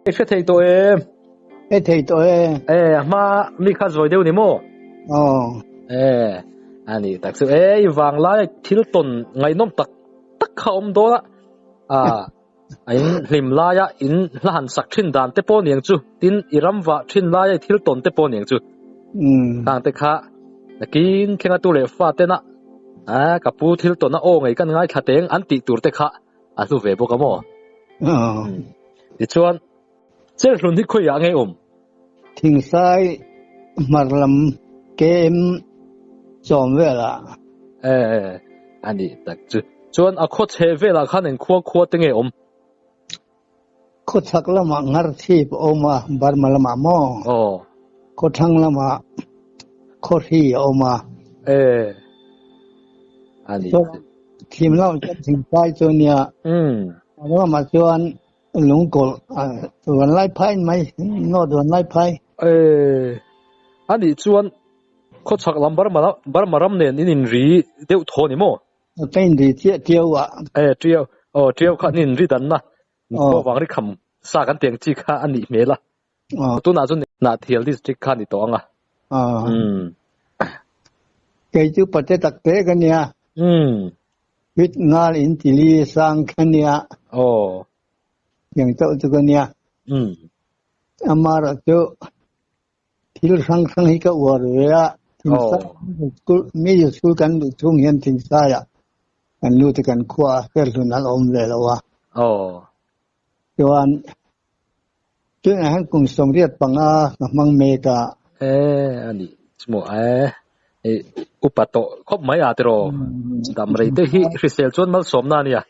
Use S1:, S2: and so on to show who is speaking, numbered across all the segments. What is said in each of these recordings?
S1: I hre thei tawh em?
S2: Hre thei tawh e.
S1: E, a hma mi kha zawi deuh ni maw?
S2: Aw.
S1: E, a ni tak chu. E, i vanglai thil tawn ngaihnawm tak tak kha awm dawn a. A, a in hlim laia in hla han sak thin dan te pawh niang chu. Tin, i ram vah thin laia i thil tawn te pawh niang chu. Khang te kha nakin thlenga tu leh fa tena a ka pu thil tawn a aw ngei kan ngaithla teng an tih tur te kha a hlu ve bawk a maw? Tichuan, Cherhlun hi khawiah nge awm?
S2: Thingsai hmar lam KM sawm velah.
S1: E, a nih tak chu. Chuan a khaw chheh velah khan eng khua khua te nge awm?
S2: Khaw chhak lamah Ngarchhip a awm a, Burma lamah maw?
S1: Aw.
S2: Khaw thlang lamah Khawhri a awm a.
S1: E, a nih
S2: chu. Thim lo chuan thingpai chu nia. A lamah chuan lungkawlh rawn lai phai mai, note rawn lai phai.
S1: E, a nih chuan khawchhak lam Burma Burma ram nen in inri deuh thaw ni maw?
S2: Ka inri chiah Tiau ah.
S1: E, Tiau, aw Tiau kha an inri danna khua vang ri kham sa kan teng chi kha a nih hmel a. Tunah chuan Hnahthial district kha a ni tawh ang a.
S2: Kei chu pate tak te ka nia. Hit ngal in tili sang ka nia. Yang chauh chu ka nia. Amara chu thil hrang hrang hi ka uar ve a. School, middle school kan luh chhung hian Thingsaiah kan lut a kan khua a, Serhlun a la awm ve lo a. Chuan tunah hian kum 85 ka hmang mek a.
S1: E a nih chu maw e hei upa tawh khawp mai a tiraw dam rei te hi hrisel chuan malsawmna a nia.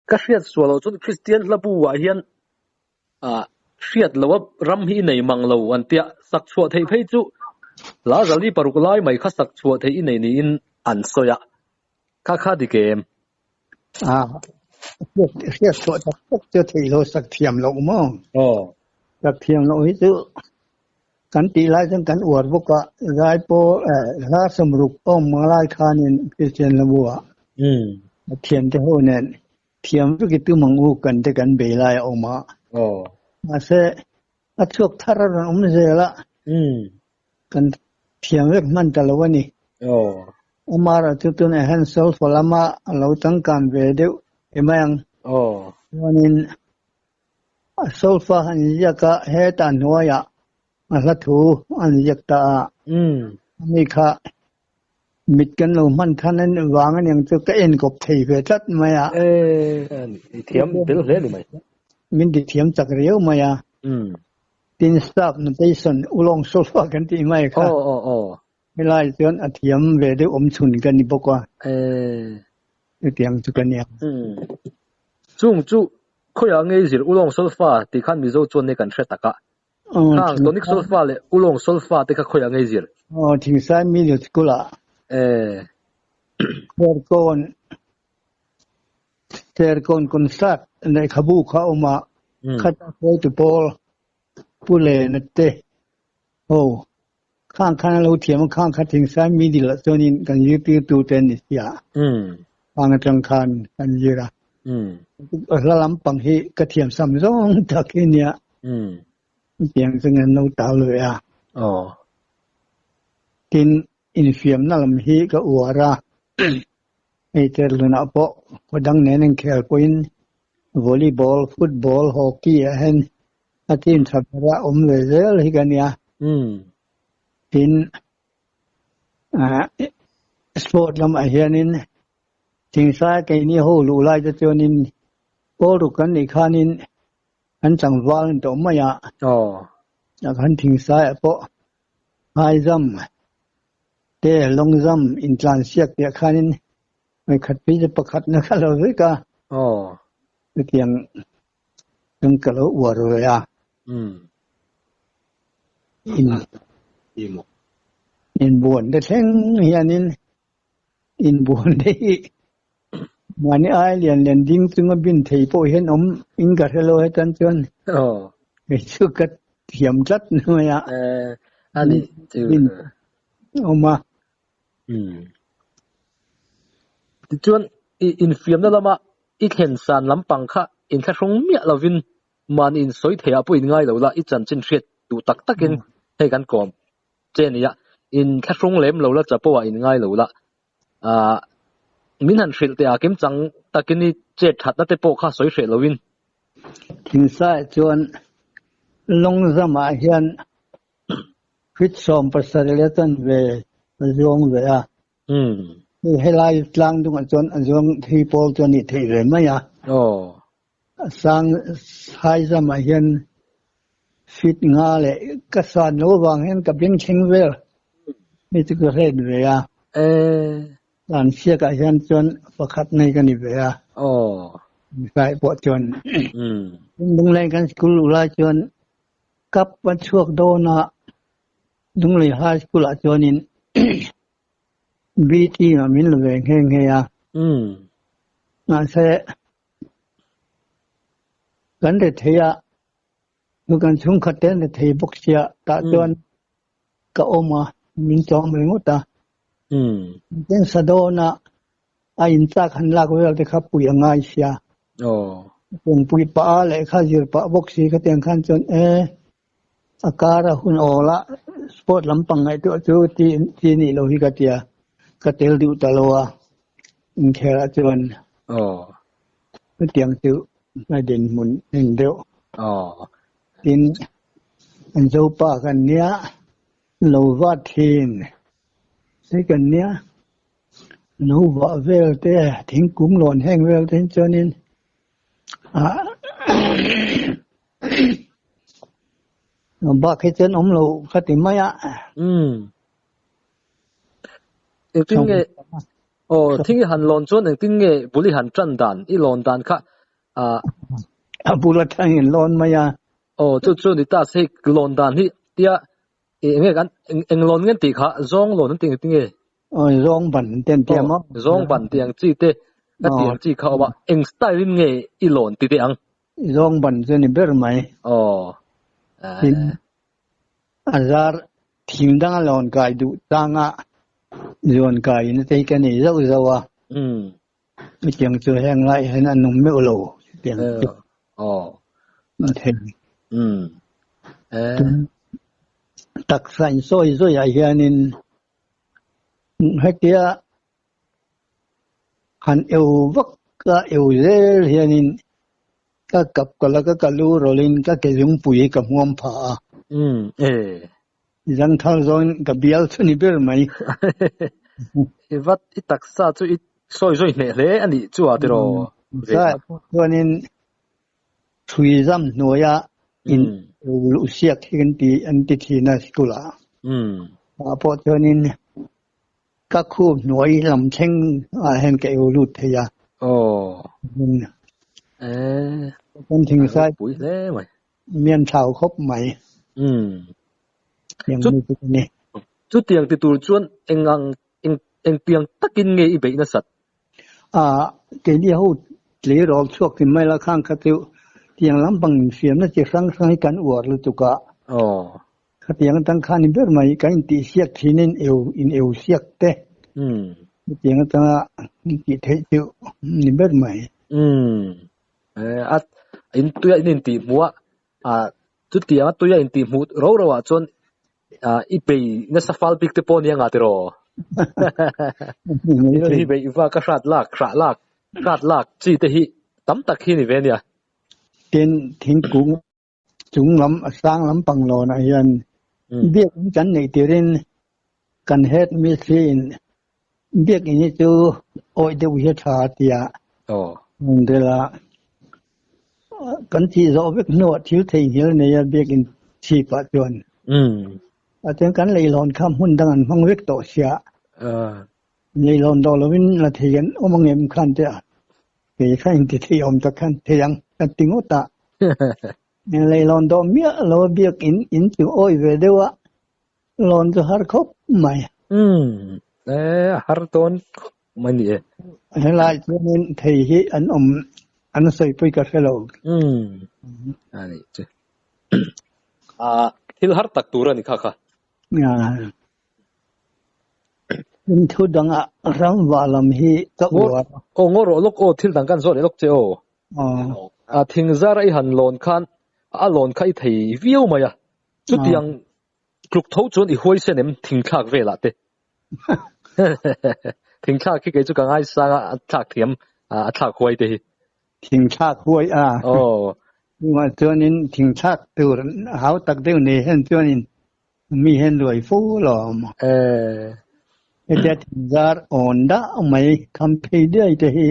S1: Ka hriat sual loh chuan Kristian hla bu ah hian ah hriat loh a ram hi i nei mang lo an tia sak chhuah theih phei chu hla zali paruk lai mai kha sak chhuah theih i nei niin an sawi a, kha kha dik em?
S2: Ah, hriat chhuah tak tak chu theih lo sak thiam loh maw?
S1: Aw.
S2: Sak thiam loh hi chu kan tih lai chuan kan uar bawk a, zai pawh hla sawmruk awm lai khanin Kristian hla bu ah thiante ho nen thiam vek i tum ang u kan te kan bei lai a awm a. Mahse a chhuak thar a rawn awm zel a, kan thiam vek hman ta lo a ni. Amara chu tunah hian solfa lama a lo tangkan ve deuh em ang. Chuanin A solfa an ziak a, hetah hnuaiah a hla thu an ziak ta a. Ani kha mit kan lo hman than a vang aniang chu ka enkawp thei ve tlat mai a.
S1: E, i thiam tel hle ni mai.
S2: Min ti thiam chak riau mai a. Tin staff notation ulawng solfa kan tih mai kha.
S1: Aw, aw, aw.
S2: Helai chuan a thiam ve deuh awm chhun ka ni bawk a.
S1: E.
S2: Chutiang chu ka nia.
S1: Chung chu Khawiah nge i zir Ulawng Solfa tih khan Mizo chuan ne kan hre tak a. Khang Tonic Solfa leh Ulawng Solfa te kha khawiah nge i zir?
S2: Aw, Thingsai Middle School ah.
S1: E.
S2: Serkawn, Serkawn Concert lehkhabu kha a awm a, khata hruaitu pawl Pu Lena te ho Khang khan a lo thiam a, khang kha Thingsai Middle ah chuanin kan zirtirtu te an ni sia. Khang atang khan kan zir a. Hla lampang hi ka thiam sam zawng tak hi nia. Hetiang chu an lo tau lo ve a. Tin, infiamna lam hi ka uar a. Hei Terhlunah pawh khaw dang nen inkhel pawhin volleyball, football, hockey ah hian A team tha ber a awm ve zel hi ka nia. Tin, sport lamah hianin Thingsai keini ho luh lai te chuanin pawl ruk kan nih khanin an tlangval an tawh mai a. Kan Thingsaiah pawh high jump te long jump intlansiak tih ah khanin vawikhat phei chu pakhatna kha lo vek a. Chutiang Chung ka lo uar ve a. In inbuan te thleng hianin inbuan te hi mahni ai lian lian ding chunga bin thei pawh hian awm in ka hre lo hetan chuan kei chu ka thiam tlat mai a. Bin awm a.
S1: Um. Tichuan i infiamna lama i thlen san lampang kha inthlahrung miah lovin mahni insawi theih ah pawh in ngai lo la, i chanchin hriat duh tak takin hei kan kawm che nia, inthlahrung lem lo la chapo ah in ngai lo la. Ah, min han hrilh teh a kimchang takin i chet thatna te pawh kha sawi hreh lovin.
S2: Thingsaah chuan lawng zamah hian feet 70 leh chanve a zuang ve a. Hei helai tlang dungah chuan a zuang thei pawl chu a nih theih ve mai a. A sang sai zamah hian feet nga leh ka san lo avang hian ka beng thleng vel hei chu ka hret ve a. Tlan siakah hian chuan pakhat nei ka ni ve a. Mihlai pawh chuan Lunglei kan school luh lai chuan cup a chhuak dawn a, Lunglei High School ah chuanin B team ah min la ve nghe nghe a. Mahse kan ri thei a, chu kan chhungkhat te an ri thei bawk sia, tah chuan ka awm a, min chawm ringawt a. Tin sa dawn a, a inchak han lak vel te kha pui a ngai sia. Kungpui pah a lehkha zir pah bawk si khatiang khan chuan e a kar a hun awl a, sport lampang ngaihtuah chu ti ti nih loh hi ka tia, ka tel duh ta lo a, inkhelh ah chuan chutiang chu a dinhmun en deuh. Tin, an Zopa kan nia, lo va thin hei kan nia, lo vah vel te, thingkung lawn heng vel te hi chuanin ah bak hi chuan awm lo ka ti mai a.
S1: Umm. Engtin nge aw thing i han lawn chuan engtin nge bul i han tan dan i lawn dan kha ah.
S2: A bul atangin lawn mai a.
S1: Aw chu chu ni ta se hei lawn dan hi tia eng nge kan eng lawn nge an tih kha zawng lawn an tih engtin nge?
S2: Aw zawng ban te an ti a maw?
S1: Zawng ban tih ang chi te ka tih ang chi kha a awm a, eng style in nge i lawn ti teh ang?
S2: Zawng ban chu a ni ber mai.
S1: Aw.
S2: Tin a zar thing dang a lawn kai duh changa zawn kai in a tei ka nei zauh zauh a. Chutiang chu heng lai hian a nung meuh lo chutiang chu.
S1: Aw.
S2: Thei. Taksa in sawi zawi ah hianin hetia han eu vak a eu zel hianin ka kap ka la ka ka lu rawlin ka ke zungpui ka hmuam phah a. Zangthal zawngin ka bial chu ni ber mai.
S1: I vat i taksa chu i sawi zawi hneh hle a nih chu a tiraw ve
S2: a. Chuanin thui zam hnuaia in luh siak hi kan ti an ti thin a school ah. Ah pawh chuanin ka khup hnuai lam thleng ah hian ka eu lut thei a.
S1: Aw.
S2: Kan thingsai
S1: pui hle mai.
S2: Mian thlau khawp mai. Tiang mi chu ka ni.
S1: Chutiang ti tur chuan eng ang eng engtiang takin nge i beih nasat?
S2: A, keini ho tleirawl chhuak ti mai la khang kha chu tiang lampang infiamna chi hrang hrang hi kan uar lutuk a.
S1: Aw.
S2: Khatiang atang khan ni ber mai kan intih siak thin in eu in eu siak te. Chutiang atanga intih theih chu ni ber mai.
S1: Umm. A in tuia in intih hmuh a, ah chutianga tuia intih hmuh ro ro ah chuan ah i bei nasa fal bik te pawh a nia nga tiraw? Thil hi beih vak a hrat lak hrah lak hrat lak chi te hi tam tak hi a ni ve a nia.
S2: Tin, thingkung chung lam a sang lampang lawnah hian biakinn kan neih tirin kan head mistri in biakinn hi chu awih deuh hi a tha tia an rel a. Kan thih zawh vek hnuah thil theihnghilh nei a biakinn chhipah chuan. A chuan kan leihlawn kha hmun dang an hmang vek tawh sia. Leihlawn dawh lovin la thei an awm angem khan te a. Kei kha inti thei awm tak khan thei ang ka ti ngawt a. Leihlawn dawh miah lo a biakinn in chu awih ve deuh a. Lawn chu har khawp mai.
S1: Umm, e a har dawn khawp mai ni e.
S2: Helai chuanin thei hi an awm an sawi pawh ka hre lo.
S1: Umm, a nih chu. Ah, thil har tak tur a ni kha kha.
S2: In thu dangah ram vah lam hi ka uar.
S1: Aw ngaw rawh lawk aw thil dang kan zawh leh lawk che aw. A thing zara i han lawn khan a lawn kha i thei viau mai a, chutiang tluk tho chuan i huaisen em thing thlak velah te. Thing thlak hi kei chu ka ngaisang a, a thlak thiam a thlak huai te hi.
S2: Thing thlak huai a.
S1: Aw.
S2: Chungah chuanin thing thlak tur hau tak deuh nei hian chuanin Mi hian luai fo lawm. Hetia thinzar awn dah mai kham phei diai te hi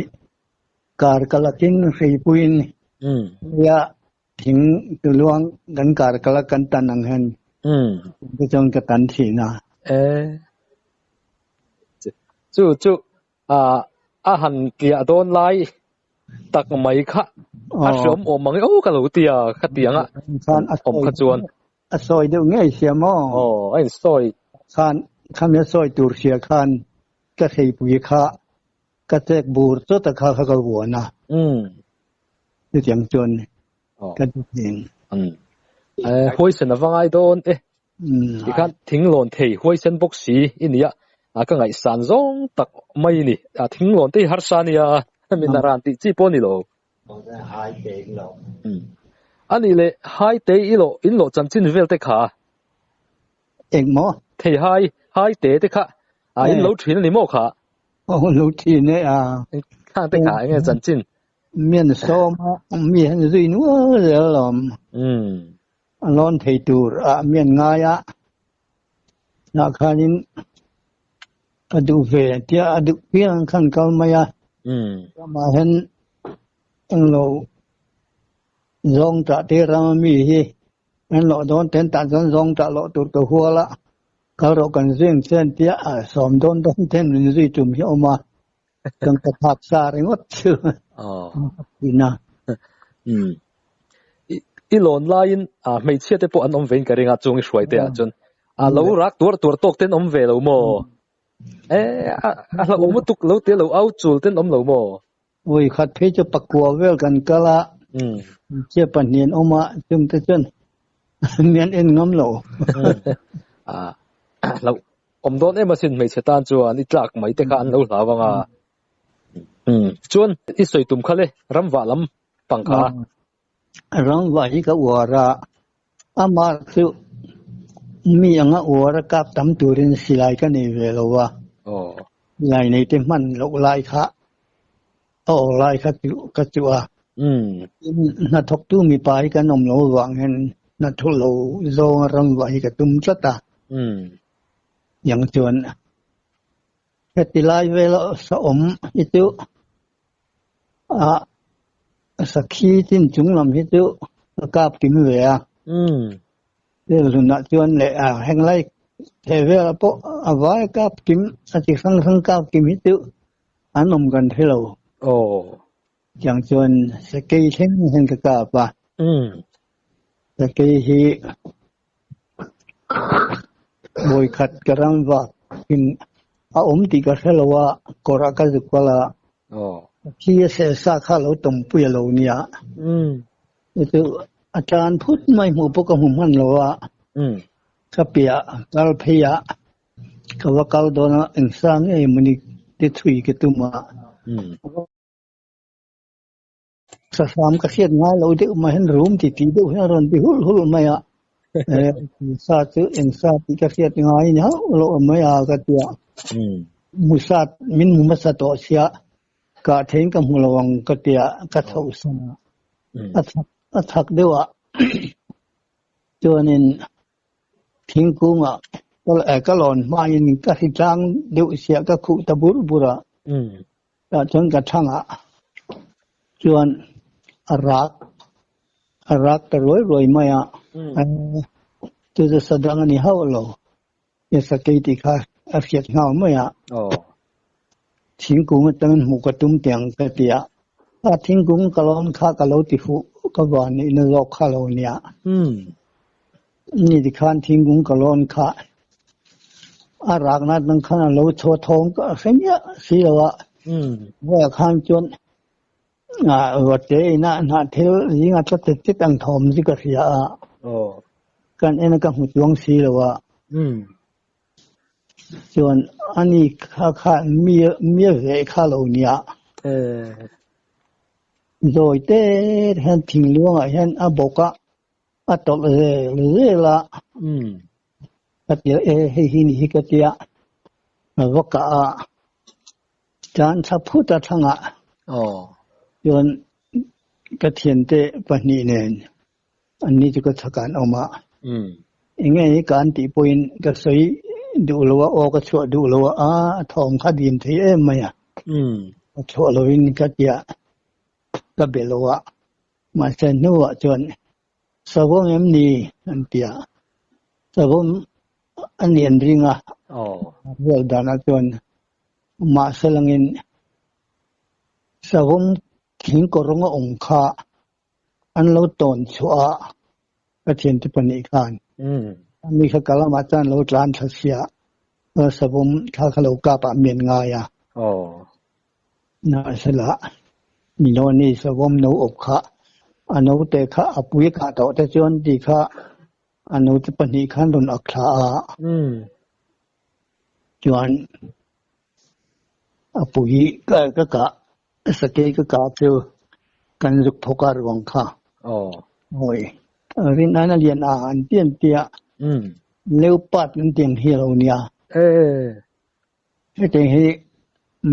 S2: kar ka lakin hreipuiin heia thing tuluang kan kar ka lak kan tan ang hian te chuan ka tan thin a.
S1: Chu chu a han tliah dawn lai tak mai kha a hreawm awm ang e aw ka lo ti a khatiang a awm kha chuan.
S2: A sawi deuh ngei sia maw?
S1: Aw, a insawi.
S2: Khan, khami a sawi tur hria khan ka hreipui kha ka chek bur chawt a kha kha ka vuan a.
S1: Umm.
S2: Chutiang chuan ka ti thin.
S1: Umm. Huaisen a va ngai dawn e. Umm. Tikhan thinglawn thei huaisen bawk si i nia, ka ngaihsan zawng tak mai i ni. Thinglawn te hi harsa a nia, min a ran tih chi pawh a ni lo. Anih leh hai te i lawh in lawh chanchin vel te kha?
S2: Engmaw?
S1: Thei hai, hai te te kha a in lo thin a ni maw kha?
S2: Aw lo thin e a.
S1: Khang te kha enge chanchin?
S2: Mian sawm a mi han zui nual zel alawm. A lawn thei tur a mian ngai a, tah khanin a duh ve tia a duh piang khan kal mai a, ramah hian englo zawng tah te rama mi hi an lawh dawn ten tah chuan zawng tah lawh tur ka hual a, kal rawh kan zui ang che an tia a sawm dawn dawn ten min zui tum hi a awm a, kan ka phak sa ringawt chu thin a.
S1: I lawn laiin hmeichhia te pawh an awm vein ka ring a, chung i hruai te ah chuan a lo rak tuar tuar tawk ten awm ve lo maw? E a hlauhawm lutuk lo te lo au chul ten awm lo maw?
S2: Ui khat phei chu pakua vel kan kal a, hmeichhia pahnih an awm a, chung te chuan mian en ngam lo.
S1: Hlauh awm dawn em asin hmeichhe tan chuan i tlak mai te kha an lo hlau ang a. Chuan i sawi tum kha le ramvah lam pang kha.
S2: Ramvah hi ka uar a, amah chu mi anga uar a kap tam turin silai ka nei ve lo a, silai nei te hman loh lai kha a awk lai kha chu ka chuh a. Hnathawktu mipa hi kan awm lo avang hian hnathawk lo zawnga ramvah hi ka tum tlat a. Yang chuan heti lai vela saawm hi chu a sakhi chin chung lam hi chu ka kap kim ve a. Rilrunah chuan leh a henglai theh velah pawh a vai kap kim a chi hrang hrang kap kim hi chu an awm kan hre lo.
S1: Aw.
S2: Tiang chuan sakei thleng hian ka kap a. Sakei hi vawikhat ka ram vak in a awm tih ka hre lo a, kawrah ka zuk palh a.
S1: Aw.
S2: Thi a seh sa kha lo tawmpui a lo nia. Chu chu a tan phut mai hmuh pawh ka hmu hman lo a. Ka piah kal phei a, ka va kal dawn a, engsa ngei mawni te thui ka tum a. Sahram ka hriat ngai lo deuh mai hian rum ti tih deuh hian a rawn ti hulh hulh mai a. Sa chu eng sa tih ka hriat ngai ni hauh loh mai a ka ti a. Hmu sa min hmu hmasa tawh sia kah theiin ka hmu lo ang ka ti a, ka chhoh san a. A chhak a chhak deuh ah chuanin thingkungah ka lawn hmain ka hritlang deuh sia ka khuh ta bur bur a. Tah chuan ka thangah chuan a rak a rak ta ruai ruai mai a, chu chu sadang a ni hauh lo, i sakei tih kha a hriat nghal mai a. Thingkung atangin hmuh ka tum teh ang ka ti a, a thingkung ka lawn kha ka lo ti fuh ka van nihna zawk kha lo nia. Ni tikhan thingkung ka lawn kha a rakna atang khan a lo chho thawm ka hre miah si lo a, vawiah khan chuan vate ina hnah thil zinga tla chet chet ang thawm chu ka hria a, kan en a ka hmu chuang si lo a. Chuan ani kha kha mi mi ve kha lo nia. Zawi te hian thingluangah hian a bawk a, a tawlh zel zel a. Ka ti a, e hei hi ni hi ka tia, ka va kah a, tan thla phut a thlangah chuan ka thiante pahnih nen anni chu ka chhakah an awm a. Eng nge hi ka an tih pawhin ka sawi duh lo a, aw ka chhuah duh lo a, a thawm kha dim thei em mai a. Ka chhuah lovin ka tia ka be lo a, mahse hnuah chuan Savawm em ni an ti a, savawm a ni an ring a, rual danah chuan mahse langin savawm thing kawrawng a awm kha an lo tawn chhuah a, ka thiante pahnih khan ami kha ka lamah chuan lo tlan thla sia, savawm thla kha lo kap ah mian ngai a. Nahsela, Nilawni savawm no awp kha a naute kha a pui kah tawh te chuan ti kha a naute pahnih khan rawn ak thla a. Chuan a pui ka kah sakei ka kah chu kan zuk thawk a ruang kha. Hawi rin ain a lian a an ti an tia leopard an ti ang hi a lo nia. Hetiang hi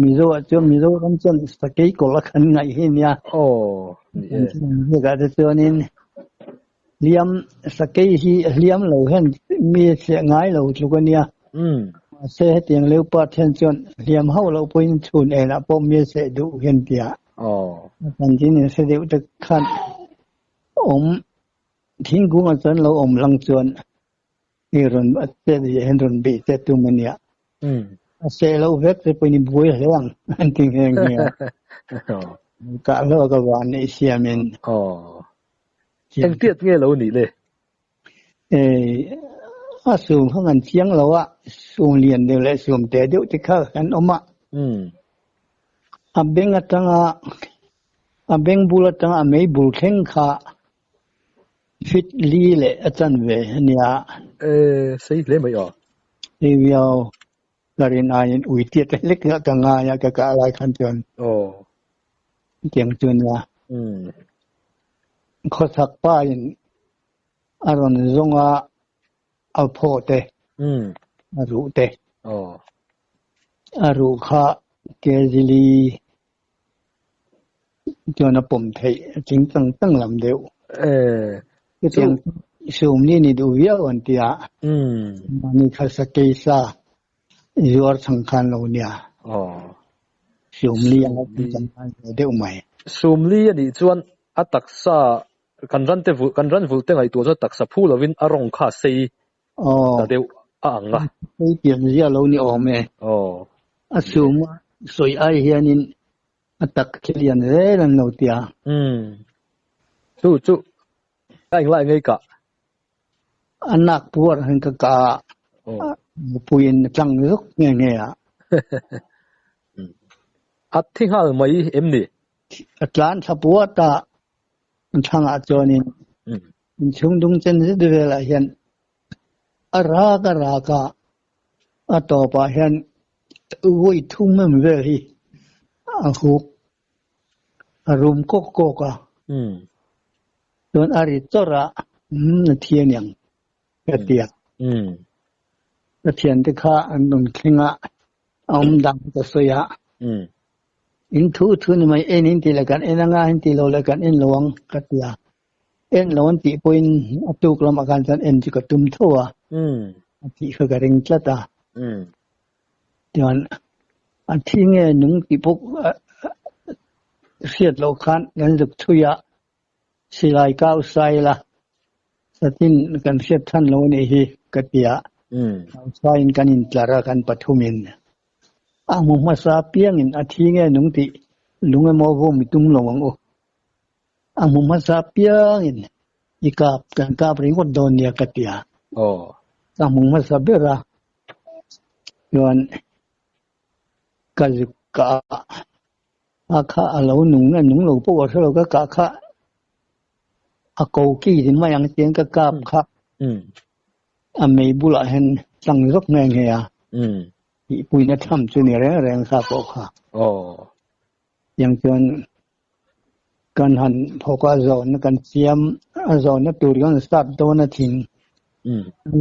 S2: Mizo ah chuan Mizoram chuan sakei kawlh a khan ngaih hi nia.
S1: Aw, ni e.
S2: Hekah te chuanin hliam sakei hi hliam lo hian mi a chhiah ngai lo tluk a nia. Mahse hetiang leopard hian chuan hliam hauh loh pawhin chhun enah pawh mi a chheh duh hian tia.
S1: Aw.
S2: Kan chin in hre deuh te khan awm thingkungah chuan lo awm lang chuan I rawn a chet leh hian rawn beih che tum a nia. A seh loh vek te pawhin i buai hle ang an ti nghe nghe a. Kah hlauh ka van neih siamin.
S1: Engtiat nge lo nih le?
S2: A sum kha kan chiang lo a, sum lian deuh leh sum te deuh te kha kan awm a. A beng atanga a beng bul atanga a mei bul thleng kha Fit li leh a chan ve a nia.
S1: E, sei hle mai aw.
S2: Hei viau ka rin aiin ui tiat a hlek lah ka ngai a ka kah lai khan chuan.
S1: Aw.
S2: Tiang chu a nia. Khawchhak pa in a rawn zawng a, a phaw te, a ruh te.
S1: Aw.
S2: A ruh kha kg li Chuan a pawm theih a tling tang tang lam deuh. Chutiang sum ni ni duh viau an ti a. Mahni kha sakei sa zuar chang khan lo nia. Sum li anga tling chang khan ve deuh mai.
S1: Sum li a nih chuan a taksa kan ran te vulh kan ran vulh te ngaihtuah chuan taksa phu lovin a rawng kha a sei ta deuh a ang a.
S2: Sei pian zia lo ni awm e. A sum a sawi ai hianin a tak khi lian zel an lo ti a.
S1: Chu chu a englai ngei kah?
S2: A nak puar han ka kah a, mupuiin a tlang zuk nghe nghe a.
S1: A thi nghal mai em ni?
S2: A tlan thla puat a, an thlangah chuanin inchhung dung chen zet velah hian a rak a rak a, a tawpah hian vawi thum em vel hi a huk a rum kawk kawk a, chuan a ri chawrh a, a thi aniang ka ti a. Ka thiante kha an rawn thleng a, a awm dang ka sawi a. In thu thu ni mai en in tih leh kan en anga in tih lo leh kan en lo ang ka ti a. En lo an tih pawhin a tuk lamah khan chuan en chu ka tum tho a. A tih kha ka ring tlat a. Chuan a thi nge nung tih pawh hriat loh khan kan zuk chhui a. Silai kau sai la satin kan hriat than lo anih hi ka ti a. Kau saiin kan intlar a kan pathumin a hmu hmasa piangin a thi nge nung tih lung emaw vawm i tum lo ang u. A hmu hmasa piangin i kap kan kap ringawt dawn nia ka ti a. Ka hmu hmasa ber a chuan ka zuk kah a. A kha a lo nung a nung lo pawh a hre lo ka kah kha a ko ki ti mai ang chian ka kap kha a mei bulah hian tlang zawk nghe nghe a. Tih puina tham chu ni reng reng kha pawh kha. Tiang chuan kan han phawk a zawnna kan siam a zawnna tur kan start dawn a thing.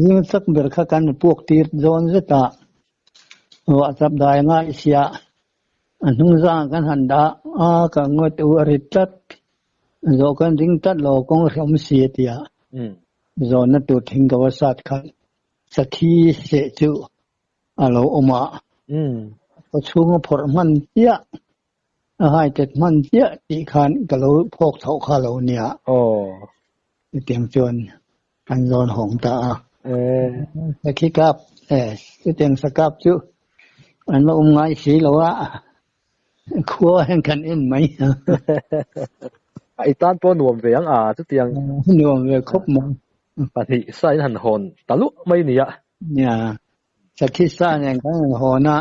S2: Zing chak ber kha kan puak tir dawn zet a, whatsapp dai ngai sia a hnung zang kan han dah a ka ngawt u a rit tlat zawh kan ring tlat lo kawng hreawm si a ti a. Zawnna tur thing ka va sat khan sakhi seh chu a lo awm a. Ka chhung a phawrh hman chiah, a hai tet hman chiah tih khan ka lo phawk chhoh kha lo nia. Chutiang chuan kan zawn hawng ta a. Sakhi kap, chutiang sakap chu an la awm ngai si lo a, khua hian kan en mai.
S1: A i tan pawh nuam ve ang a, chutiang.
S2: Nuam ve khawp mai.
S1: Pahnih sa in han hawn ta luah mai nia.
S2: Nia, sakhi sa nen kan han hawn a,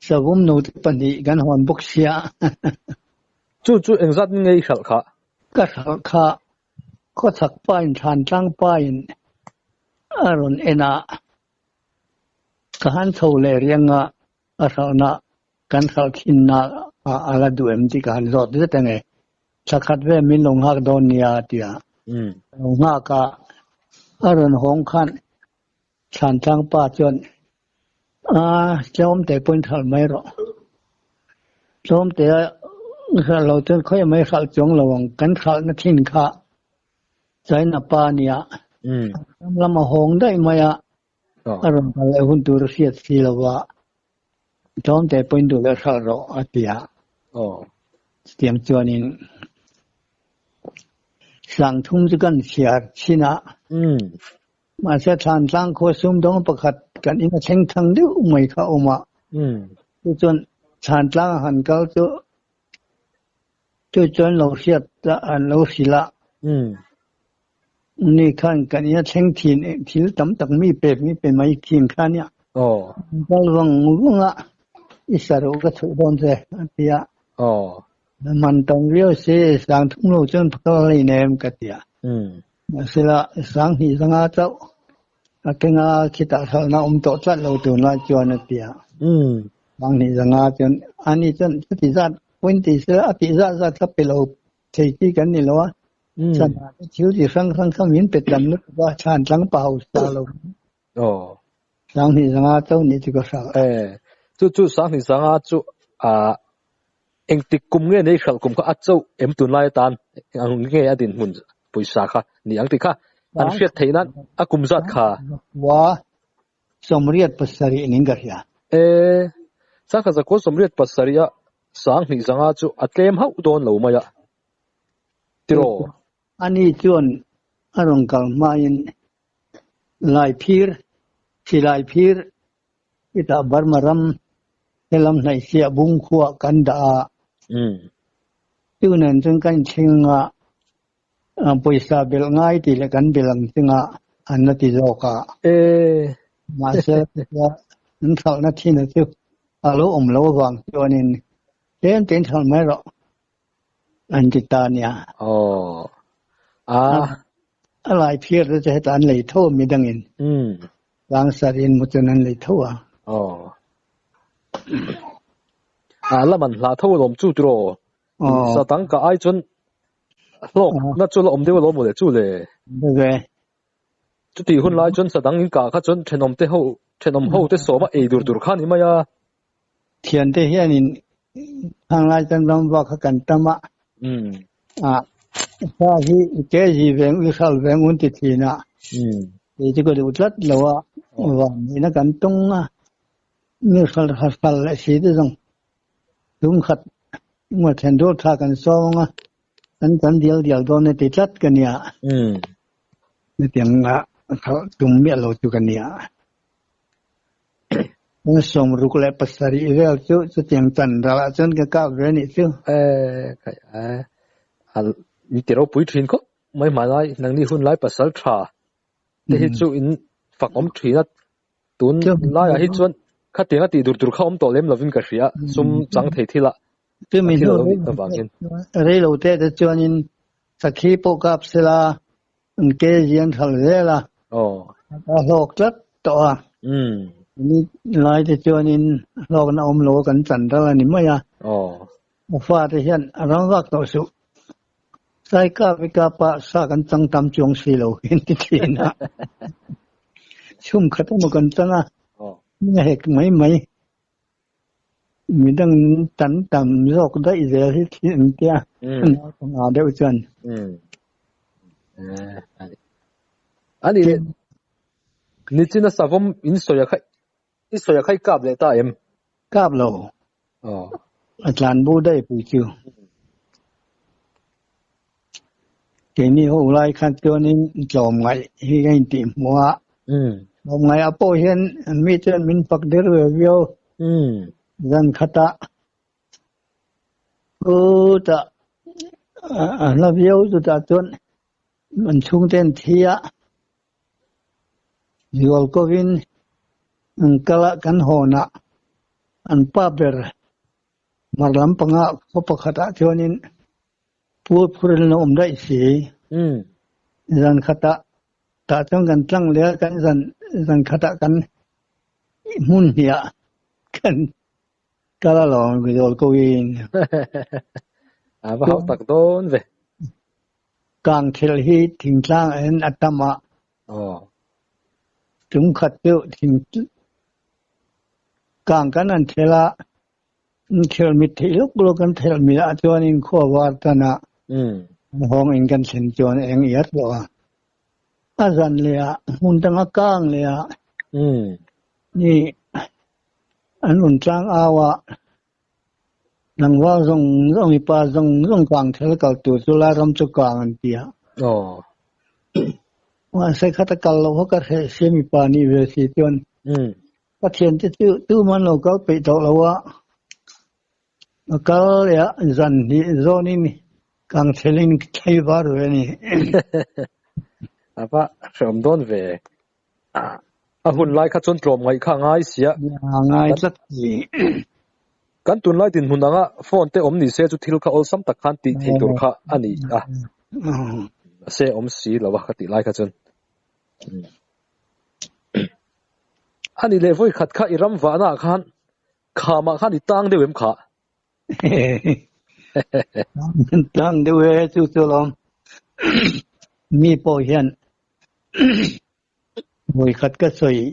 S2: savum nute pahnih kan hawn bawk sia.
S1: Chu chu engzat nge i hralh kha?
S2: Ka hralh kha khawchhak pain Thlantlang pain a rawn en a, ka han chho leh riang a, a hralhna kan hralh thinna ah a la duh em tih ka han zawt zet ange. Thla khat vel min lo nghak dawn nia a ti a. Ka lo nghak a, a rawn hawng khan Thlantlang pa chuan a tlawmte pawhin hralh mai rawh. Tlawmte a hralh lo chuan khawiah mai hralh chuang lo ang, kan hralhna thin kha China pa nia. Ram lam a hawng daih mai a, A rawn kal leh hun tur a hriat si lo va, tlawmte pawhin duh leh hralh rawh a ti a. Chutiang chuanin Sangthum chu kan chhiar chhin a, mahse Thlantlang khua sumdawng pakhat kan in a thleng thang deuh mai kha a awm a. Chu chuan Thlantlang a han kal chu chu chuan lo hriat an lo hrilh a. Ni khan kan ina thleng thin thil tam tak mi pek mi pe mai thin kha nia. Kal vang vang a i saruh ka chhuh dawn che a ti a. Man tam viau si sang thum lo chuan phakal hlei nem ka ti a. Mahsela sang hnih zanga chauh a kenga khitah hralhna awm tawh tlat lo tunlai chuan a ti a. Sang hnih zanga chuan ani chuan chuti zat point ti sela a tih zat zat kha pe lo thei chi kan ni lo a. Sana te thil chi hrang hrang kha min pe tam lutuk a, thlan tlang pa hausa lo. Sanghnih zanga cho nih chu ka hralh.
S1: Chu chu sanghnih zanga chu engtik kum nge nei hralh kum kha a cho em tunlai atan ang nge a dinhmun pawisa kha ni ang tih kha an hriat theih nan a kum zat kha.
S2: Wa 87 ning ka hria.
S1: Sangkhat zakua 87 a sanghnih zanga chu a tlem hauh dawn lo mai a. Tiraw?
S2: Ani chuan a rawn kal hmain Laiphir, Silai phir hetah Burma ram helam hnaihsiah bung khuah kan dah a. Tunan chuan kan inthleng a, pawisa belh ngai tih leh kan belh ang chunga an la ti zawk a. Mahse, an thalhna thin a chu a lo awm lo avang chuanin tlem tein thalh mai rawh. An ti ta nia.
S1: Aw. A.
S2: A lai phir te chu heta an lei tho a midangin. Tlangsar in mu chuan an lei tho a.
S1: Aw. A la man hla tho alawm chu tiraw.
S2: Aw.
S1: Sa tang ka ai chuan hlawk na chu la awm deuh alawm mawle chu le.
S2: Ve.
S1: Chutih hun lai chuan sa dang in kah kha chuan thenawm te ho thenawm ho te sawma ei dur dur kha ni mai a.
S2: Thiante hianin thanglai chuan ram vak kha kan tam a, ah sa hi ke zi veng ui hral veng un ti thin a, kei chu ka duh tlat lo a, van nihna kan tung a, mi hral hral leh si te zawng tum khat engmaw then dur tha kan sawm ang a, kan kan dial dial dawn e ti tlat ka nia, hetiang a tum miah lo chu ka nia. 67 vel chu chutiang chan ralah chuan ka kap ve nih chu.
S1: Kai a mi ti ropui thin khawp mai hmanlai nangni hun lai pasal tha te hi chu in fak awm thin a tun laiah hi chuan khatiang a tih dur tur kha awm tawh lem lovin ka hria sum chang thei thil a
S2: chumi hnu reilo te te chuanin sakhi pawh kap sela an ke zian thal zel a a hlawk tlat tawh a. Ni lai te chuanin hlawkna awm lo kan chan ral a ni mai a. A fate hian a ram vak tawh suh. Sai kap i kapa sa kan chang tam chuang si lo hi an ti thin a. Chhum khat emaw kan chang a, hming a hek mai mai. Midang tan tam zawk daih zel hi thil an tia, naupang deuh chuan.
S1: Ani leh nichina savawm in sawi a kha i sawi a kha i kap leh ta em?
S2: Kap lo. A tlan bo daih pui chu. Keini ho lai khan chuanin tlawmngaih hi ka intih hmuh a. Tlawmngaih ah pawh hian mi chuan min fak der ve viau. Zan khatah chutah a hla viau chutah chuan an chhungte an thi a. Zual kovin an kal a kan hawnah an pa ber Hmar lampangah khaw pakhatah chuanin Pu Phurel an awm daih si. Zan khatah tah chuan kan tlang leh a, kan zan zan khatah kan hmun hniah kan kal alawm zawl ko in.
S1: A va hau tak dawn ve.
S2: Kang thil hi thingtlang ah hin a tam a. Tum khat chu thing kang kan an thel a. Thil mit theih lawk lawk kan thelh mi ah chuanin khua var tan ah hawng in kan thlen chuan eng iat lo a. A zan leh ah hmun dang a kang leh ah ni an rawn tlang au a, tlangval zawng zawng mipa zawng zawng kang thel kal tur chu Lairam chu kang an ti a. Mahse khat a kal loh kha ka hreh sia mipa nih ve si chuan Ka thiante chu tum an lo kal peih tawh lo a, a kal leh a zan hnih zawnin kang thelin thlei var ve a ni.
S1: A va hreawm dawn ve. A hun lai kha chuan tlawm ngaih kha a ngai sia.
S2: A ngai tlat si.
S1: Kan tunlai dinhmun anga phone te awm ni se chu thil kha awlsam tak khan tih theih tur kha a ni a. Se awm si lo a ka tih lai kha chuan. A ni leh vawi khat kha i ram vahna ah khan khamah khan i tang deuh em kha?
S2: Tang deuh e chu chu alawm. Mi pawh hian vawi khat ka sawi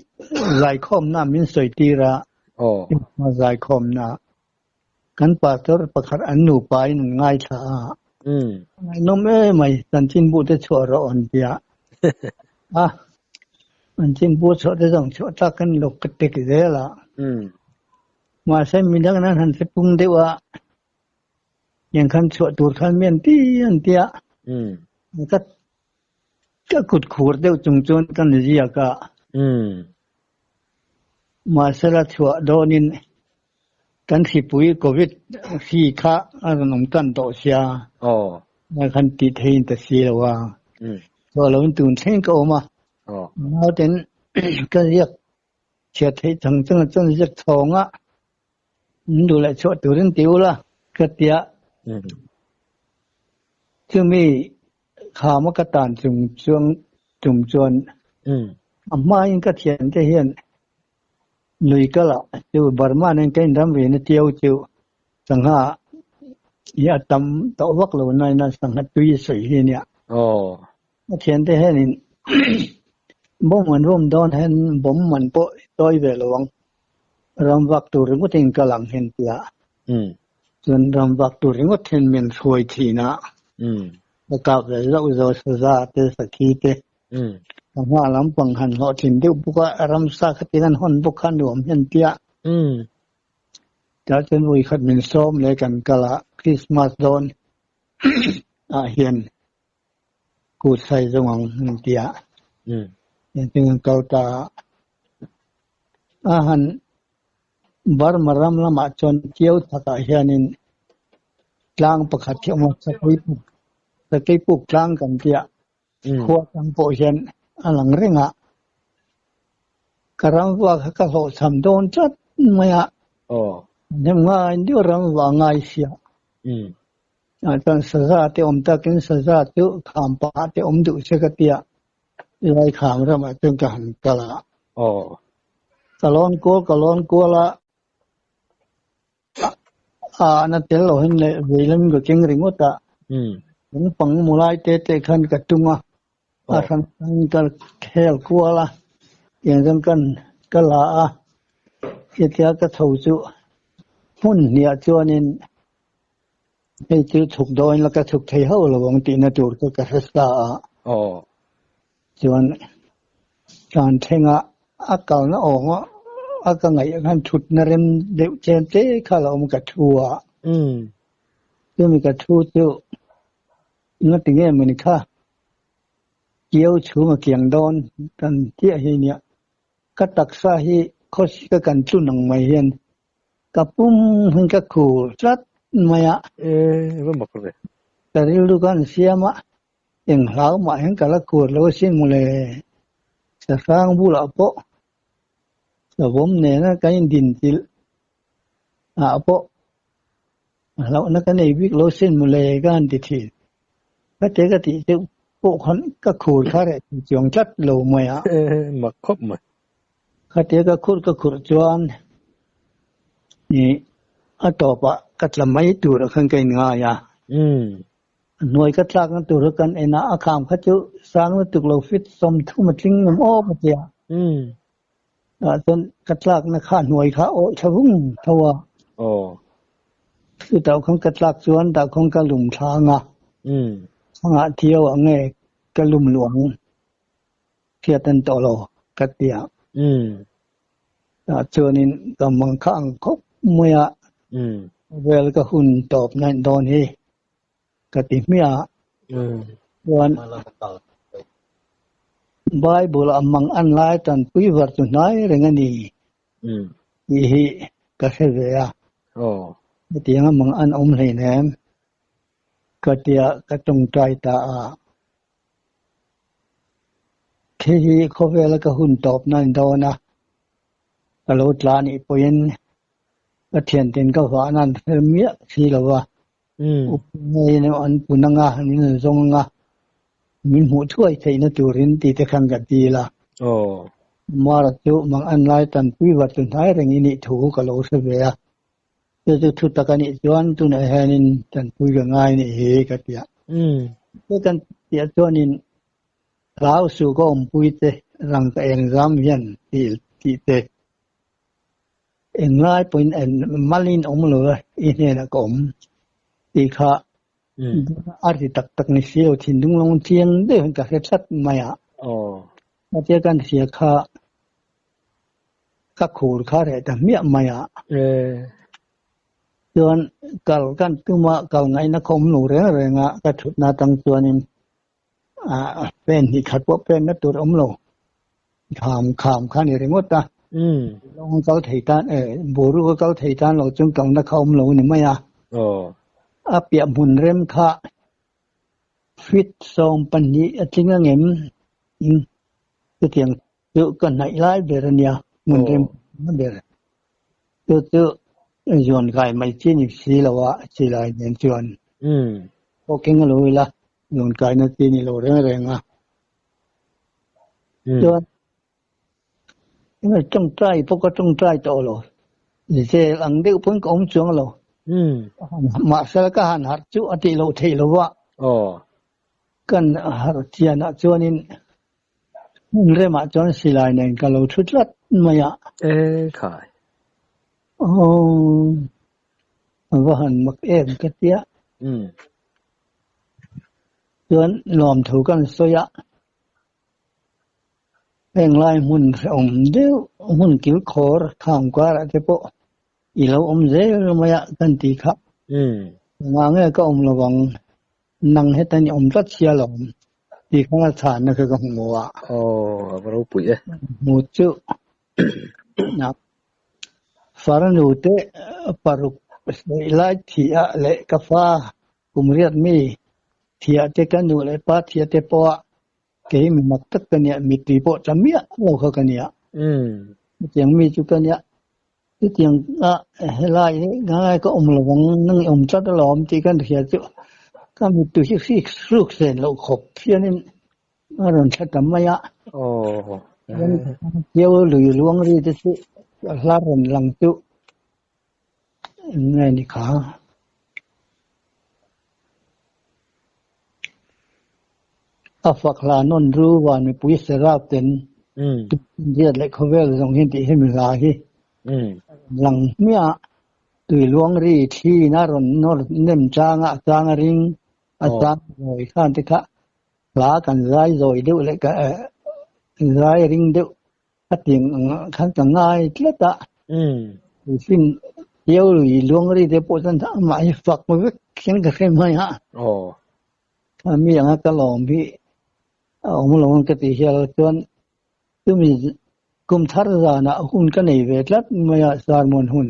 S2: zaikhawmna min sawi tir a, zaikhawmna kan pastor pakhat an nupa in an ngaithla a, ngaihnawm em mai chanchinbu te chhuah rawh an ti a, a chanchinbu chhuah te zawng chhuah tak kan lawk ka tek zel a, mahse midang nan han hre pung deuh a, eng khan chhuah tur khan mi an ti an ti a, ka ka kut khur deuh chung chuan kan ziak a, mahse la chhuah dawnin Kan hripui Covid hri kha a rawn awm tan tawh sia. A khan tih theihin ta si lo a. Chhuah loin tun thleng ka awm a. Nauten ka ziak chhiat theih chang chang a chuan ziak chhawng a. Min duh leh chhuah turin ti ula ka tia. Chumi khama ka tan chung chuang tum chuan a hmain ka thiante hian Lui kal ah chu Burma nen ka inram ve na tiu chu sangha hi a tam tawh vak lo nain a sangha tui a sawi hi a nia. A thiante hianin bomb an rum dawn hian bomb man pawh i tawi ve lo ang, ram vak tur ringawt in kal ang hian tia. Chuan ram vak tur ringawt hian min hruai thin a, ka kap ve zauh zauh saza te sakhi te. Ka hma lampang han hlawhtlin deuh bawk a, ramsa kha tin an hawn bawk kha nuam hian tia. Tah chuan vawi khat min sawm leh kan kal a, Christmas dawn ah hian kut sai zawng ang an tia. Engtin kan kal ta a, a han Burma ram lamah chuan Tiau chhakah hianin tlang pakhat hi a awm a, Sakei puk tlang kan tia. Khua tang pawh hian a lang reng a, ka ram vak kha ka hlawhchham dawn tlat mai a, hnem ngai deuh ram vah ngai sia. Ah chuan saza te awm takin saza chu kham pah te awm duh se ka tia, lai kham ramah chuan ka han kal a. Ka lawn kual ka lawn kual a, a na tel lo hin leh veilam ka keng ringawt a. Lung pang mu lai te te khan ka tung a, a hran hran ka khel kual a, tiang chuan kan ka la a, hetia ka chho chu hmun hniah chuanin hei chu chhuk dawn ila ka chhuk thei hauh lo ang tihna tur chu ka hre sa a. Chuan tlan thlenga a kalna awng a ka ngaih khan thutna rem deuh chen te kha la awm ka thu a. Chumi ka thu chu ngati nge mawni kha kiau chhung a kiang dawn kan chiah hi nia. Ka taksa hi khawsik a kan tlun ang mai hian ka pum hi ka khur tlat mai a.
S1: E, va mak ve.
S2: Ka rilru khan siam a. Eng hlau mah hian ka la kur lo asin mawle. Sahrang bulah pawh savawm nena kan indin chilh ah pawh hlauhna ka nei bik lo asin mawle ka han ti thin. Ka te ka tih chu pawh khan ka khur kha reh thei chuang tlat lo mai a.
S1: Mak khawp mai.
S2: Khatia ka khurh ka khurh chuan ih a tawpah ka tla mai tur ah khan ka inngai a. Hnuai ka tlakna tur kha kan en a, a kham kha chu sang lutuk lo fit 30 a tling ngam awm a tia. Tah chuan ka tlakna kha hnuai kha awih thla vung tho a. Chutah khan ka tlak chuan tah khan ka lum thla ang a. Thangah thiau ah nge ka lum luh ang hriat an tawh lo ka tia. Tah chuanin ka mang kha ang khawp mai a. Vel ka hun tawp naih dawn hi. Ka ti hmiah a. Chuan Bible a mang an lai tanpui var chu hnai reng a ni tih hi ka hre ve a. Hetiang a mang an awm hleinem ka tia ka tawngtai ta a. Khi hi khawvela ka hun tawp nan dawn a, ka lo tla nih pawhin ka thianten ka vah nan hre miah si lo va. Ngei emaw an pun anga, an in zawng anga, min hmuh thuai theihna turin tih te khan ka dil a. Mara chu mang an lai tanpui var chu hnai reng i nih thu ka lo hre ve a. Chu chu thu tak a nih chuan tunah hianin tanpui ka ngai nih hi ka ti a. Chu kan tih chuanin hlau suh ka awmpui te rang ka eng zam hian tih te. Englai pawhin en malin awm lo a, i hnenah ka awm tih kha a ri tak tak ni si lo, thinlung lawng chiang deuh hian ka hre tlat mai a. Khatia kan hria kha ka khur kha reh ta hmiah mai a. Chuan kal kan tum a, kal ngaihna kha awm lo reng reng a, ka thutna atang chuanin pen hnih khat pawh penna tur awm lo kham kham kha ni ringawt a lawng kal thei tan eh boruak a kal thei tan lo chuan kalna kha awm lo a ni mai a a piah hmun rem kha feet 12 a tling angem chutiang chu ka hnaih lai ber a nia hmun rem ber chu chu zuan kai mai chi ni si lo a silai nen chuan pawh keng a lo ila zuan kaina chi ni lo reng reng a chuan tawngtai pawh ka tawngtai tawh lo zel ang deuh pawn ka awm chuang lo mahse ka han harh chu a tih loh theih lo va kan harh chianah chuanin Hmun remah chuan silai nen ka lo thu tlat mai a.
S1: E khai.
S2: Aw, a va han mak em ka tia. Chuan lawmthu kan sawi a. Heng lai hmun hrehawm deuh hmun kilkhawr kham karah te pawh i lo awm zel mai a kan ti kha. Engah nge ka awm lovang Nang hetan i awm tlat sia lo tih kha a chhanna kha ka hmu a.
S1: Aw, a va ropui e.
S2: Hmu chu na farnu te paruk sawi lai thiah leh ka fa kum riat mi thiah te ka nu leh pa thiah te pawha kei mi mak tak ka nia, mittui pawh tla miah lo kha ka nia. Chutiang mi chu ka nia. Chutiang a helai hi ngai ka awm lo ang, nang i awm tlat alawm tih kan hria chu ka mittui hi hrik hruk sen loh khawp hianin a rawn thla ta mai a. Tiau lui luang ri te chu hla rawn lang chu eng nge ni kha? A fak hla nawn ru van mipui serap ten riat leh khawvel zawng hian tih hemi hla hi lang hmiah tui luang ri thli in a rawn nawr nem chang a, a chang a ring a chang a zawi khan te kha hla kan zai zawi deuh leh ka zai ring deuh a tiang ang khan ka ngai tlat a. Sin Tiau lui luang ri te pawh chuan amah hi fak vek hian ka hre mai a. Mi anga ka lawm hi a awm lo ang ka tih hial chuan chumi kum thar zanah hun ka nei ve tlat mai a sermon hun.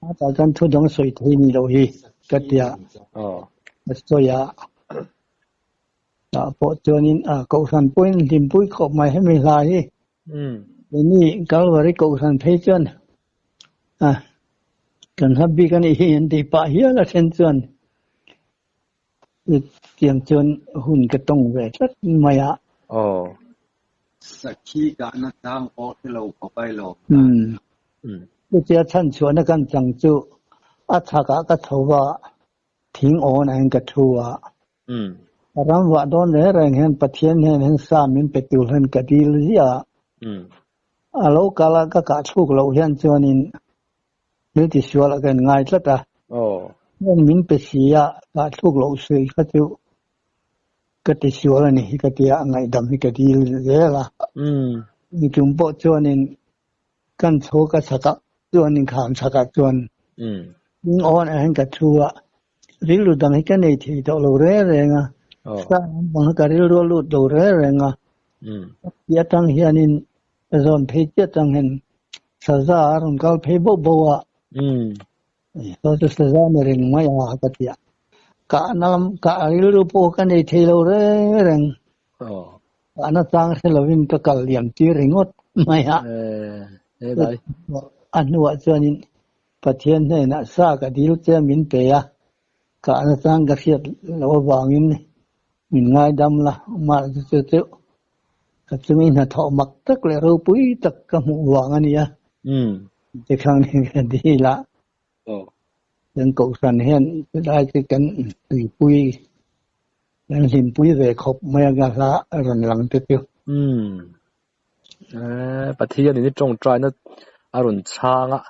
S2: A tah chuan thu dang sawi thei ni loh hi ka tia ka sawi a. Tah pawh chuanin a kohhran pawhin hlimpui khawp mai hemi hla hi. Keini Kalvari kohhran phei chuan a kan hla bik a nih hi an tih pah hial a then chuan tiang chuan hun ka tawng ve tlat mai a.
S1: Aw.
S3: Sakhi kahna tlang pawh hre lo khawp ai lo.
S2: Chutia chhanchhuahna kan chang chu a chhakah ka tho va. Thing awn ah hian ka thu a. Ka ram vah dawn reng reng hian Pathian hian hian sa min pe tur hian ka dil ziah a. A lo kal a ka kah thluk loh hian chuanin thil ti sual ah ka in ngai tlat a. Hian min pe si a kah thluk loh suih kha chu ka ti sual a ni hi ka ti a, ngaihdam hi ka dil zel a. Nikum pawh chuanin Kan chho ka chhakah chuan inkham chhakah chuan ning awn ah hian ka thu a, rilru dang hi ka nei thei tawh lo reng reng a, star lampang hi ka rilru a lut lo reng reng a, ti atang hianin ka zawn phei chiah atang hian saza a rawn kal phei bauh bauh a, saw chu saza ni reng mai a ka ti a, kahna lam kah rilru pawh ka nei thei lo reng reng. Kahna chang hre lovin ka kal liam tir ringawt mai a. A hnuah chuanin Pathian hnenah sa ka dil che min pe a, kahna chang ka hriat loh avangin min ngaidam la, mah chu chu chu ka chungi hnathawh mak tak leh ropui tak ka hmuh vang a nia. Tikhang nen ka dil a. Kan kohhran hian chulai chu kan tuipui kan hlimpui ve khawp mai a ka hla a rawn lang te chu.
S1: Umm Pathian in i tawngtaina a rawn chhang a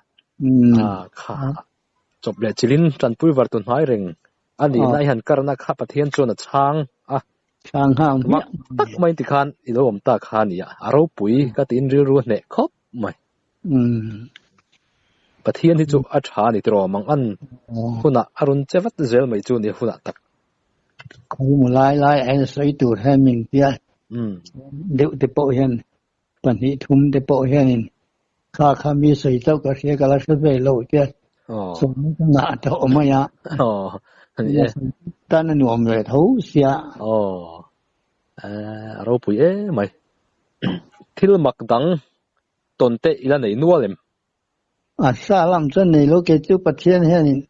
S1: kha chawp leh chilhin tanpui var tu hnai reng a nihna i han karna kha Pathian chuan a chhang a.
S2: Chhang nghal hmiah
S1: Mak tak mai tikhan i lo awm ta kha a nia a ropui ka tiin rilru a hneh khawp mai. Pathian hi chu a tha a ni tiraw mang an hunah a rawn che vat zel mai chu ni hunah tak.
S2: Khawimaw lai lai a sawi tur hian min tia deuh te pawh hian pahnih thum te pawh hianin kha kha mi sawi chauh ka hria ka la hre ve lo tia sawmna ka ngah tawh mai a. Tan a nuam ve tho sia.
S1: A ropui em mai. Thil mak dang tawn te i la nei nual em?
S2: A sa lam chuan nei lo kei chu Pathian hianin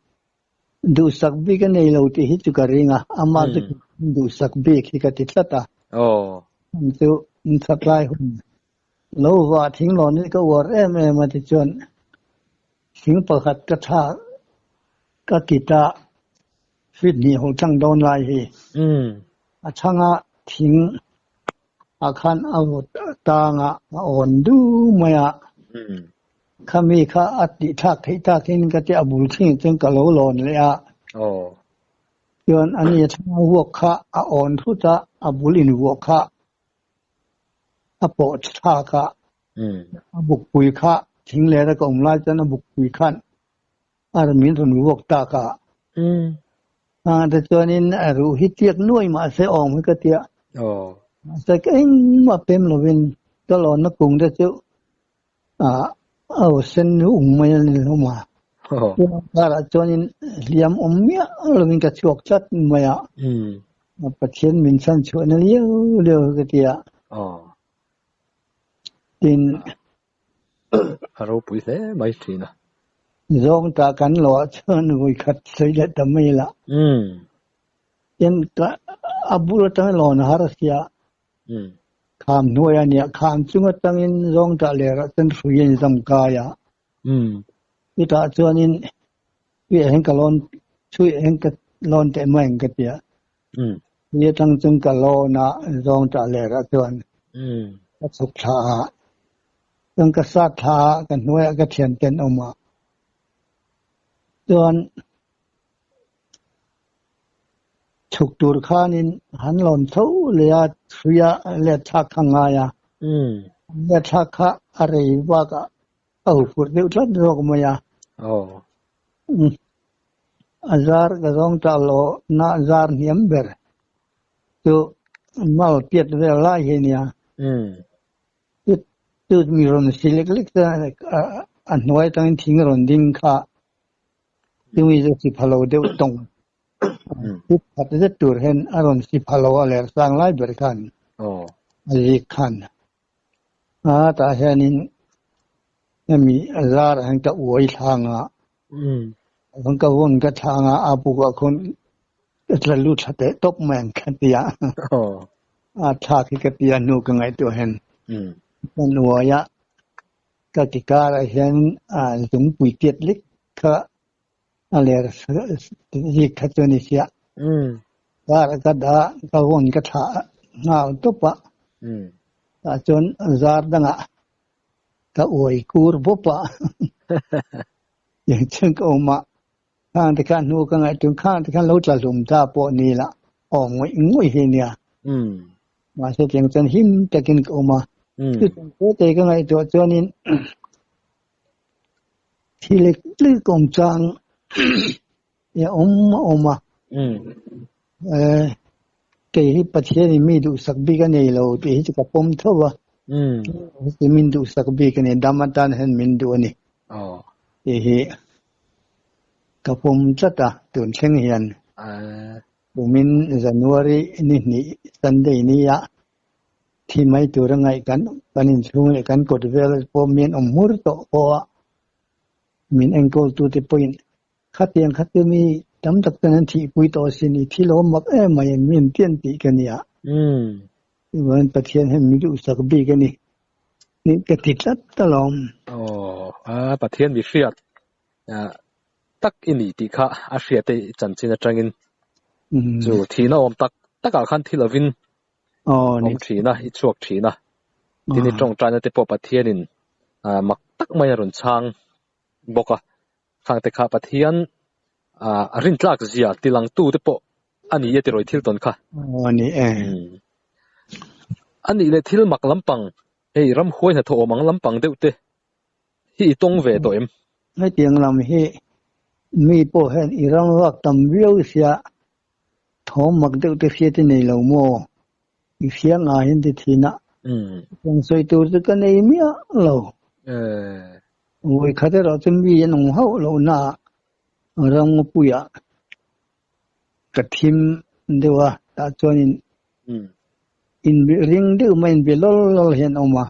S2: duhsak bik a nei lo tih hi chu ka ring a, ama chu duhsak bik hi ka ti tlat a. Heng chu in that lai hun lo vah thing lawn hi ka uar em em a tichuan thing pakhat ka tha ka kit a feet hnih ho tlang dawn lai hi a chhanga thing ah khan a vawt tang a, a awn du mai a. Khami kha a tih thlak theih takin ka ti a bul thleng chuan ka lo lawn leh a. Chuan ani a thlang a vuak kha a awn thut a, a bul in vuah kha a pawh thlak a. A bukpui kha thing lera ka awm lai chuan a bukpui khan a min rawn vuak tak a. A tichuanin a ruh hi tiak nuai mahse awm hi ka tia. Mahse ka engmah pem lovin ka lawnna kung te chu a aw sen ung mai a ni hlawm a. Chulai karah chuanin hliam awm miah lovin ka chhuak tlat mai a. Pathian min chhan chhuahna liau liau hi ka tia. Tin.
S1: A ropui hle mai thin a.
S2: Zawng ta kan lo ah chuan vui khat sawi leh ta mai la. Tin ka a bul atang lawn a har a sia. Kham hnuai a nia, kham chung atangin zawngtah lerah chuan hrui a inzam kai a. Chutah chuanin chhuiah hian ka lawn chhuiah hian ka lawn teh mai ang ka ti a. Hrui atang chuan ka lawn a, zawngtah lerah chuan ka chhuk thla a. Chuan ka sat thla a, ka hnuaiah ka thiante an awm a. Chuan Chhuk tur khanin han lawn tho leh a, hruia let thlak kha ngai a. Let thlak kha a rei bakah a huphurh deuh tlat zawk mai a. A zar ka zawng ta lo na zar hniam ber chu mal piat vel lai hi a nia. Chu mi rawn si lek lek chuan a hnuai atangin thing rawn ding kha Chumi chu si pha lo deuh tawng kut khat zet tur hian a rawn si pha lo a ler sang lai ber khan a zik khan a tah hianin hemi a zarah hian ka uai thlang a ka vawn ka thlang a a bukah khawn ka tla lut thla teh tawp mai ang ka ti a a thlak hi ka ti a hnu ka ngaihtuah hian kan uai a. Ka ti karah hian zungpui tiat lek kha a ler zik kha chu a ni sia. Karah ka dah ka vawn ka thlah nghal tawp a. Tah chuan zar dangah ka uai kur bawp a. Tiang chuan ka awm a. Khang te khan hnu ka ngaihtuah khang te khan lo tla hlum ta pawh ni la awm ngawih ngawih hi nia. Mahse tiang chuan him takin ka awm a. Chutiang te te ka ngaihtuah chuanin thi lek lek awm chang i awm a awm a. Kei hi Pathianin mi duhsak bik a nei lo tih hi chu ka pawm tho a. Min duhsak bik a ni, dam atan hian min duh a ni. Tih hi ka pawm tlat a tun thleng hian kumin January ni hnih Sunday nia thi mai tur a ngaih kan kan inchhung leh kan kawt vel pawh min awm hmur tawh pawh a min enkawl tute pawhin khatiang kha chu mi tam tak chuan an thihpui tawh asin i thil awm mak em mai an min tian tih ka nia. Chuan Pathian hian min duhsak bik a ni. Ni ka ti tlat alawm.
S1: Aw, a Pathian mi hriat tak i ni tih kha a hriat e i chanchin atangin. Chu thihna awm tak takah khan thi lovin awm thin a, i chhuak thin a. Tin i tawngtaina te pawh Pathianin mak tak mai a rawn chhang bawk a. Khang te kha Pathian a rintlak zia tilangtu te pawh a ni e tirawi thil tawn kha.
S2: Aw ni e.
S1: A nih leh thil mak lampang hei ramhuai hnathawh awm ang lampang deuh te hi i tawng ve tawh em?
S2: Hetiang lam hi mi pawh hian i ram vak tam viau sia thawm mak deuh te hriat i nei lo maw? I hria ngaiin ti thin a. Hetiang sawi tur chu ka nei miah lo. Vawikhat erawh chu mi an awm hauh lohna ah rampuiah ka thim deuh a, tah chuanin inbih ring deuh mai inbih lawl lawl hian a awm a,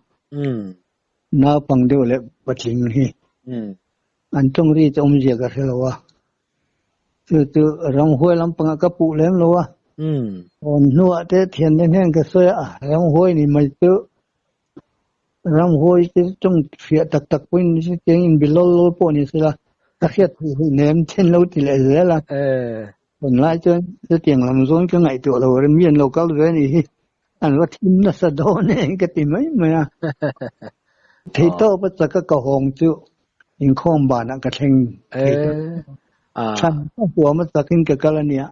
S2: naupang deuh leh patling hi an tawng ri chu awmzia ka hre lo a, chu chu ramhuai lampangah ka puh lem lo a, hawn hnuah te thiante hnen ka sawi a, ramhuai ni mai chu Ramhuai te tawng hriat tak tak pawhin chutiang in bi lawl lawl pawh ni sela ka hriat theih theih nem then lo ti leh zel a. Tunlai chuan chutiang lam zawn ka ngaihtuah lo rem mi an lo kal ve a nih hi an va thim nasa dawn e ka ti mai mai a. Theihtawp a chaka ka hawng chu inkhawm banah ka thleng thei ta. Chhan ka huam a chakin ka kal a nia.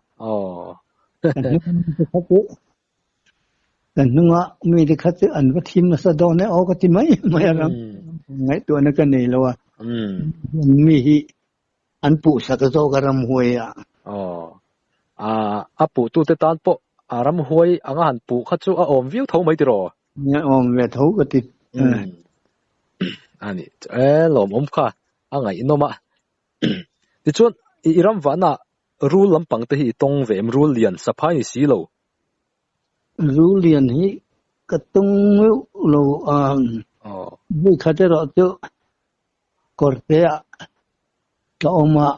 S2: Kan hnunga mite kha chu an va thim nasa dawn e aw ka ti mai mai a ram ngaihtuahna ka nei lo a mi hi an puh sak zawk a ramhuai a.
S1: Aw a puh tute tan pawh a ramhuai anga han puh kha chu a awm viau tho mai tiraw?
S2: A awm ve tho ka ti.
S1: A ni e lawmawm kha a ngaihnawm a. Tichuan i ram vahna Rul lampang te hi i tawng ve em? Rul lian saphai ni si lo.
S2: Rul lian hi ka tawng meuh lo a, vawi khat erawh chu kawrte ah ka awm a,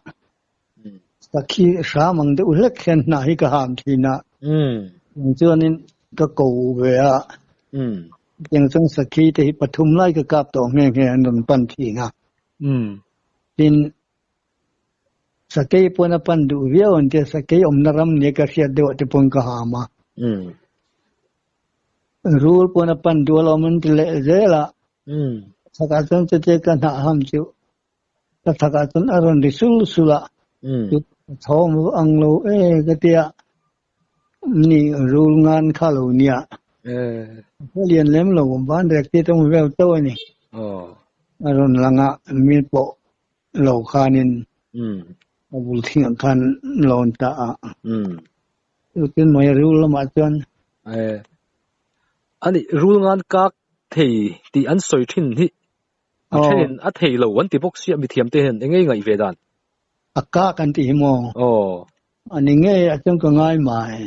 S2: sakhi hram ang deuh hlek hian hna hi ka ham thin a, chuanin ka ko ve a. Tiang chuan sakhi te hi pathum lai ka kap tawh nghe nghe an rawn pan thin a. Tin, sakei pawn a pan duh viau an tia, sakei awmna ram nia ka hriat deuh ah te pawn ka ham a. Rul pawn a pan duh alawm an ti leh zel a. Chhakah chuan chutia ka hnah ham chu ka chhakah chuan a rawn ri sul sul a. Chhawm ang lo e ka tia. Ni rul ngan kha lo nia. A lian lem lo ban rek te tawng vel teuh a ni. A rawn lang a min pawh lo khanin a bul thingah khan lawn ta a. Chutin mai rul lamah chuan.
S1: Ani rul ngan kak thei tih an sawi thin hi a thenin a thei lo an ti bawk sia mithiam te hian eng nge i ngaih ve dan?
S2: A kak an tih hi maw?
S1: Aw.
S2: Ani nge a chuan ka ngai mai.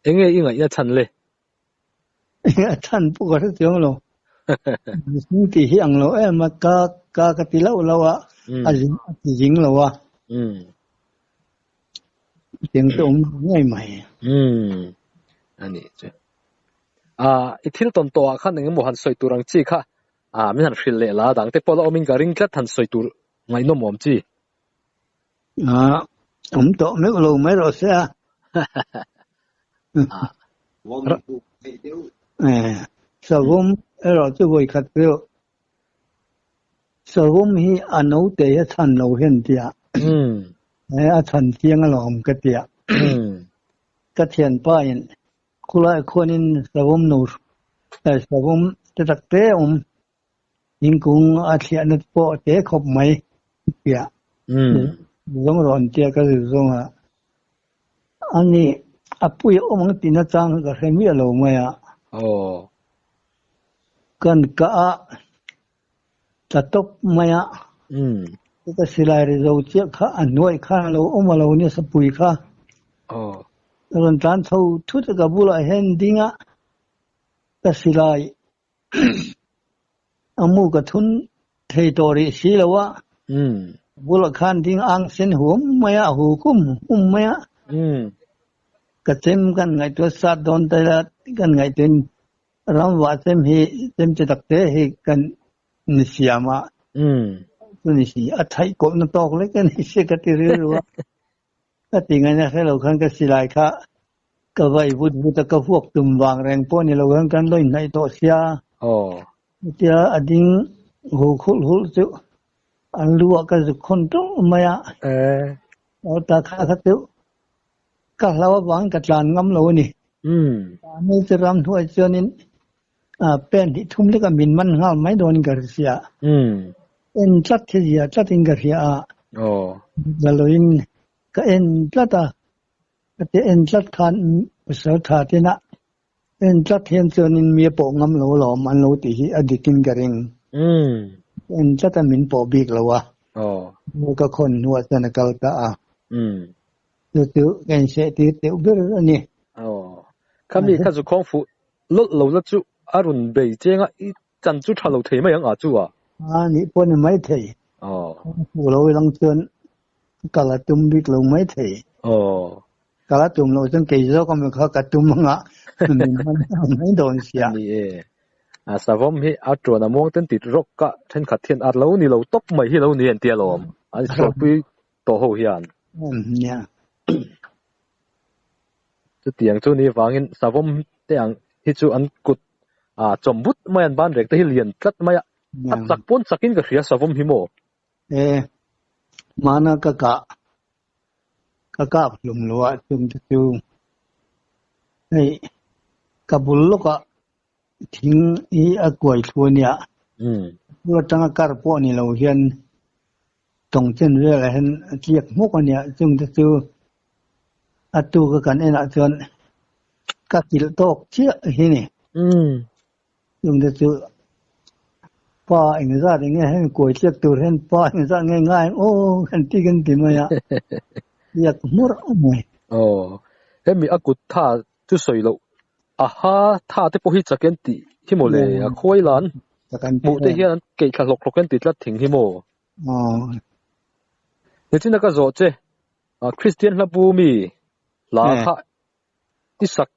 S1: Eng nge i ngaihna chhan le?
S2: A chhan pawh ka hre chiang lo. Mihring tih hi ang lo em a, ka ka ka ti loh loh a, a zing a ti zing lo a. Chutiang chu awm ngei mai.
S1: Ani chu. I thil tawn tawh ah khan engemaw han sawi tur ang chi kha min han hrilh leh la dang te pawh la awmin ka ring tlat han sawi tur ngaihnawm awm chi.
S2: Awm tawh meuh lo mai rawh se a. Savawm erawh chu vawi khat chu Savawm hi a naute hi a chhan lo hian tia. A chhan chiang alawm ka tia. Ka thianpa in khulai khuanin savawm no savawm te tak te a awm. Thingkung a thliahna te pawh a te khawp mai tia. Zawng rawh an tia ka zir zawng a. Ani a pui a awm ang tihna chang ka hre miah lo mai a. Kan kah a tla tawp mai a. Ka silai ri zo chiah kha a hnuai khan a lo awm a lo nia sapui kha. Ka rawn tlan chho thut a ka bulah hian ding a ka silai A mu ka thun thei tawh rih si lo a, bulah khan ding ang sen huam mai a, hu kum hum mai a. Ka chem kan ngaihtuah sat dawn ta ila kan ngaihtuahin ramvah chem hi chem chi tak te hi kan ni siam a, chu ni si a thaih kawhna tawk lek a ni si ka ti rilru a. Ka ti ngaina hre lo khan ka silai kha ka vai vut vut a, ka vuak tum vang reng pawh ni lo khan kan lo inhnaih tawh sia. Chutia a ding hu khulh hulh chu an lu ah ka zuk khawn tawlh mai a. Aw ta kha kha chu ka hlau avangin ka tlan ngam lo a ni. Mahni chu ramhnuai chuanin pen hnih thum lek a min man nghal mai dawnin ka hre sia. En tlat hi zia tlatin ka hria a. Zaloin ka en tlat a, ka ti en tlat khan pasal tha tina en tlat hian chuanin mi a pawh ngam lo alawm an lo tih hi a dikin ka ring. En tlat a min pawh bik lo a. Ka khawn hnuah chuan a kal ta a. Chu chu ka inseh tir deuh ber a ni.
S1: Khami kha zu khawng fuh lawlh lo la chu a rawn bei cheng a, i chan chu tha lo thei mai ang a chu a.
S2: A nih pawh ni mai thei. Fuh lo ilang chuan kal a tum bik lo mai thei. Kal a tum loh chuan kei zawk a mi kha ka tum ang a, min hman mai dawn sia.
S1: A ni e. A savawm hi a tuan a muang ten tit rawk a, thenkhat hian a lo ni lo tawp mai hi lo ni an tia lawm. An sualpui tawh ho hian. Chutiang chu ni vangin savawm te ang hi chu an kut ah chawm but mai an ban rek te hi lian tlat mai a, a chak pawn chakin ka hria savawm hi maw?
S2: E, mana ka kah ka kap hlum lo ah chung te chu hei ka bul lawkah thing hi a kuai thlu a nia, chu atanga kar pawh ni lo hian Tawng chen velah hian a tliak hmawk a nia, chungte chu a tuka kan enah chuan ka kilh tawk chiah hi ni. Chungte chu pa engzat enge heng kuai tliak tur hian pa engzat nge ngai ang aw kan ti kan ti mai a, tliak hmur a ni.
S1: Aw, hemi a kut tha chu sawi loh a ha tha te pawh hi chak en tih hi maw le, a khuai lan hmuh te hian an keih thla hlawk hlawk en ti tlat thing hi maw. Nichina ka zawh che, Kristian hla bu mi hla kha i sak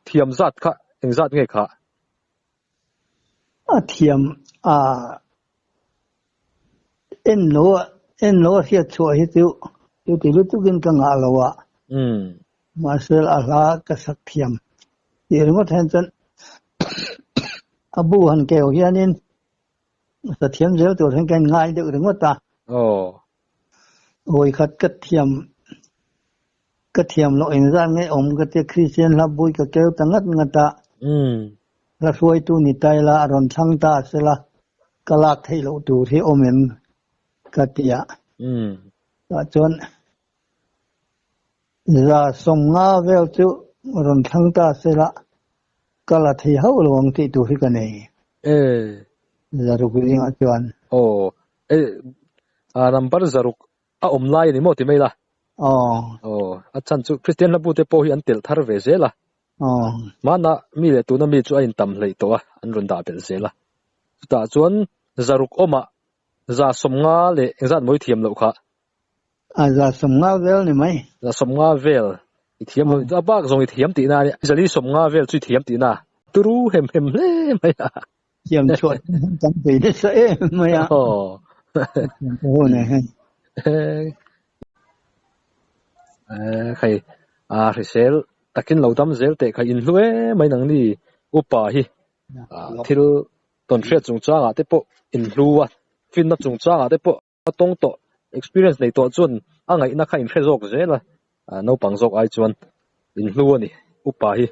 S1: thiam zat kha engzat nge kha?
S2: A thiam a en lo en lo a hriat chhuah hi chu chuti lutukin ka ngah lo a. Mahse a hla ka sak thiam tih ringawt hian chuan a bu han keu hianin sa thiam zel tur hian ka inngai deuh ringawt a. Vawikhat ka thiam Ka thiam loh engzat nge awm ka tia Kristian hla bui ka keu ta ngat ngat a. Hla hruaitu ni ta ila a rawn thlang ta a sela ka lak theih loh tur hi awm em ka ti a. Tah chuan 150 vel chu rawn thlang ta a sela ka la thei hauh lo ang tih tur hi ka nei. 600 zingah chuan.
S1: Aw, number 600 A awm lai a ni maw ti mai la?
S2: Aw.
S1: Aw, a chhan chu Kristian hlabu te pawh hi an telh thar ve zel a.
S2: Aw.
S1: Hmana mi leh tuna mi chu a intam hleih tawh a, an rawn dah belh zel a. Chutah chuan 600 awmah 150 leh engzat mawi thiam loh kha?
S2: A 150 vel ni mai.
S1: 150 vel i thiam lo, a bak zawng i thiam tihna a nia. 450 vel chu i thiam tihna a, turu hem hem hle mai a.
S2: Thiam chhuah tam thei nasa em mai a.
S1: Aw.
S2: Ho ne hei.
S1: Eh khai a hrisel takin lo dam zel teh kha in hlu em mai nang ni upa hi thil tawn hriat chungchangah te pawh in hlu a finna chungchangah te pawh a tawng tawh experience nei tawh chuan a ngaihna kha in hre zawk zel a naupang zawk ai chuan in hlu a ni upa hi.